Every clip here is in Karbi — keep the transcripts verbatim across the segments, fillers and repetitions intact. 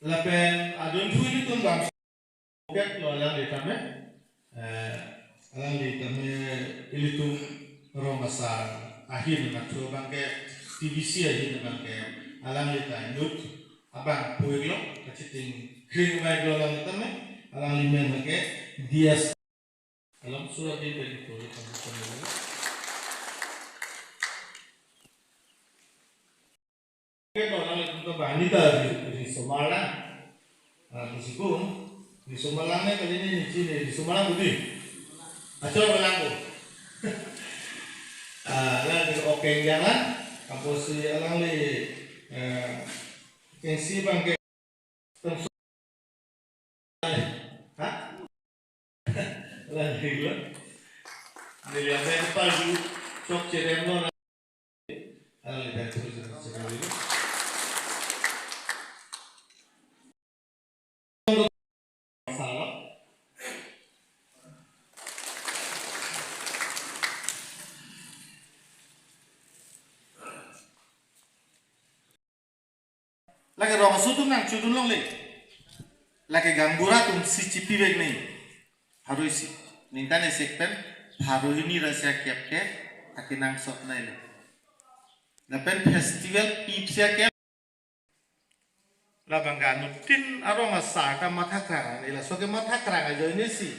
Lapen adunthu ilitum bang ket lo alangli tame, eh, alangli tame ilitum rong asar ahin mathu abangke, T V C ahin abangke alangli ta inut abang pu-iklo, kachiting kring bai lo alangli tame, alangli men abangke D S. Alam surat di pen pu-ik. Oke, kalau alangtum ke bani ta ri-, risomar lang. Ah, di siku, risomar lang ne kali ini, ini sini, risomar lang budi. Acor lang bu. Ah, lang di okeng jangan, kampus si alangli, eh, kengsi bangke. Ha? Alangli lo. Neli apa yang palju, sok cerem lo. Alangli pen terus, terus, terus. Salah. Lake rong aso atum nangchudun longle. Lake gaonbura atum si chipivek nangji. Pharo isi. Ningkan isi pen pharo hini ra isi akep ke akenangsot nangji. Lapen festival pip isi akep. Labang ke anuttin arong asar ta mathakrang, ila so ke mathakrang ajoine si.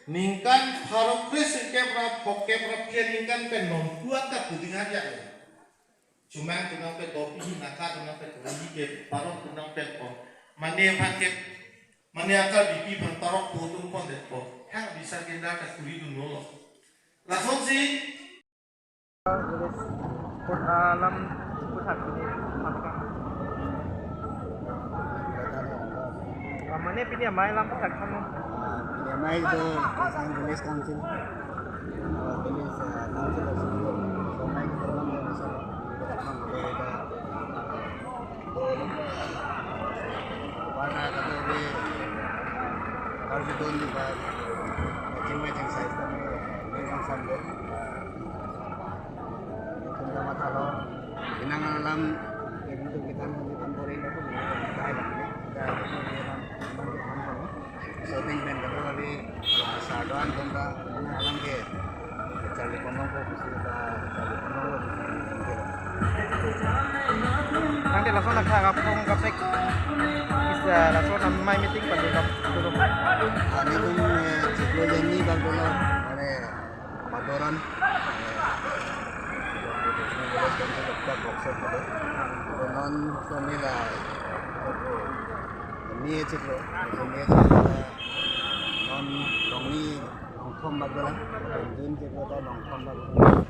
Ningkan pharo kre-sirkep ra phokep ra pher ningkan pen non kuat ta puding aja. Chumang tunang pe topi, naka tunang pe topi ke parok tunang pe po. Mane aphan ke, mane akar bipi aphan parok po tung pon det po. Hang bisa kendar ta kuri dun lo. Lasonsi. Alam puthak ini apa? Mane pini amei alam puthak kang. Ah, pini amei do Village Council. Ah, Village, ah, Council of Singapore. So, amei program do sa. Program do da. Para kami, ah, harus itu juga. Matching, matching size kami. Ini yang sambil. Nelitum ta mathalo, inang alam, nelitum kitan, nelitum bor-i lo, kita, kita, shooting pen kami kali, asar do-an pen ta, inang alam ke, charli ponlong ko, kusi ta, charli ponlong ko, kusi ta. Nangke lason akhak aphong kaprek, bisa lason amei meeting padu kap, padu. Nelitum, eh, chiklo jengni bang dolo, mane, Padoran, eh, Village Council of Boxer pada. Non kami la, kami chiklo, kami chiklo, non longni, longthom bak dolang, June chiklo ta longthom bak dolang.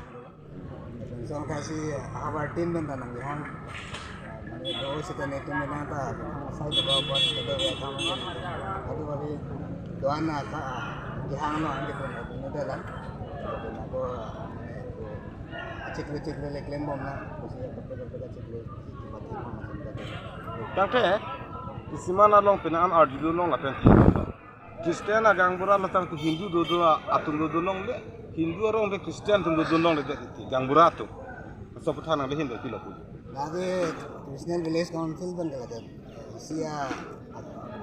Langsung kasi havar tin benda nang dihang. Mane do sita netum menang ta, asai to ba buat to ba kam. Aduh, bagi doan na ka, dihang lo angke pun, pun dah lang. Pun ako, chiklo chiklo le klem bom na, kusi ya, kape kape chiklo, mati pun. Tangte, isi ma along pen an arjulong lapen. Christian agaonbura latum ke Hindu dodun atum dodun longle, Hindu arong de Christian atum dodun longle de gaonbura atum. Laso aputhak nangli ahin de pilo pu. Lake Christian Village Council pen ke lake isi a, a,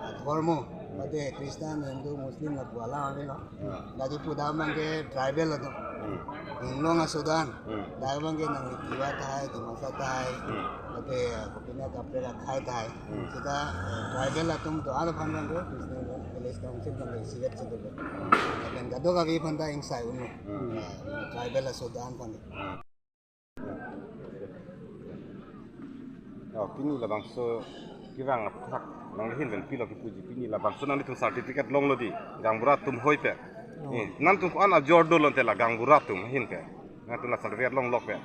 adhormo, mate Christian, Hindu, Muslim lapu alam ave lo. Hmm. Lake pudam abang ke tribal atum. Hmm. Inglong aso do-an. Hmm. Dak abang ke nang Tiwa tahai, Dimasa tahai, Hmm. mate, ah, kopine kaprek akhai tahai. Hmm. Sita, eh, tribal atum do-an aphan abang ke, Christian Village Council abang ke isivet si do. Lapen kadokave aphan ta ingsai un-e. Hmm. Ah, tribal aso do-an aphan. Hmm. Oh, pini labangso kevang aputhak nangli ahin pen pilo kepuji, pini labangso nanglitum certificate longlo di, gaonbura atum hoi pen. Oh. Eh, nangtum ko-an ajor dolo ante la gaonbura atum ahin pen. Nangtum la certificate longlok pen.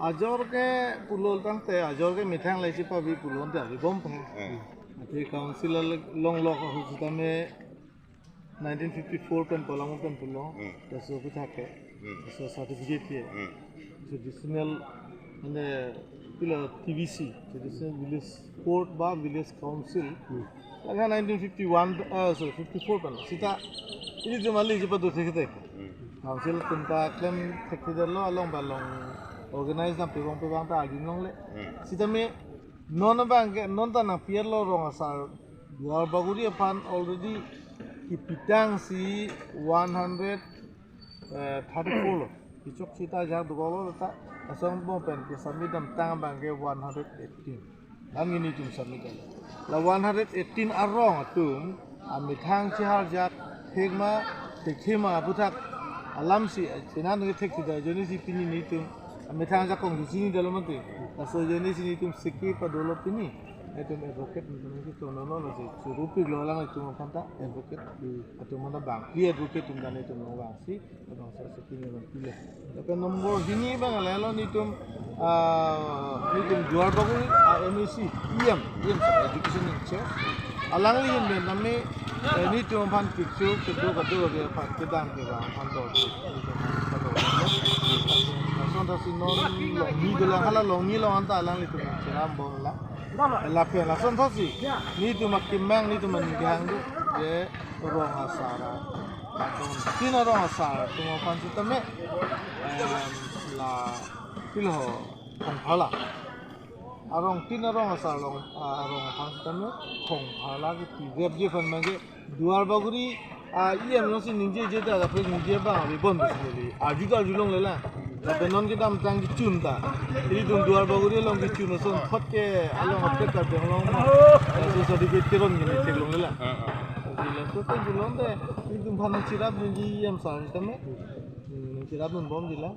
Ajor ke pulo tangte, ajor ke methang le chipavi pulo ante avi bom pen. Eh. Ante council longlok ahut sitame nineteen fifty-four pen pu alam pen pulo. Hmm. Laso aputhak ke. Hmm. Laso certificate ke. Hmm. Traditional, mane, pilo T V C, Traditional Village Court ba Village Council. Hmm. Lake nineteen fifty-one, eh, sorry, fifty-four pen. Sita, ilitum ali jipa do thekthek. Hmm. Council atum ta klem thekthedetlo, along ba along organize nangpi bang pi bang ta arjulongle. Hmm. Sitame Non abang ke, non ta nangpi-etlo rong asar Duarbagori aphan already kipitangsi one hundred thirty-four lo. Kechok sita ajahak dokoklo ta, lason angbong pen ke submit damtang abang ke one hundred eighteen. Lam nelitum submit dam. La one hundred eighteen arong atum amethang cheharjak thek ma, thekthe ma aphuthak alamsi, eh, penang thekthedet ajoinesi pini nelitum amethang jakong si chinidetlo mati. Laso ajoinesi nelitum siki padolo pini. Nelitum advocate nelitum si tono no lasi churupiklo alanglitum aphan ta advocate atum aphan ta bang. Di advocate atum ta nelitum long bangsi, abang sa siki nelitum pilo. Lapen number hini abang lalo nelitum, ah, nelitum Duarbagori, ah, M A C, E M, E M sa education in charge. Alangli ahin pen tame, eh, nelitum aphan picture kedo kedo ave aphan kedam kevang aphan do. Lason thasi non longni dolang, hala longni along anta alanglitum cherambomlang. Lapen lason thasi nelitum akemang, nelitum aning kehang do, je rong asar, rong tin arong asar atum aphan sitame, em, la pilo ho, Khongpharla. Arong tin arong asar along, ah, arong aphan sitame Khongpharla kepi-etji aphan abang ke Duarbagori, ah, E M alongsi ningjeje ta, lapen ningje abang ave bon besi neli. Arju ta arjulongle la. Lapen non kedamtang kechun ta, nelitum Duarbagori along kechun asonthot ke along apet ta Karbi Anglong ma, eh, so certificate keron ke neli theklongle la. Ah, ah. Laso pen julong te, nelitum aphan nangcherapdunji E M sir sitame. Hmm, nangcherapdunbomji la.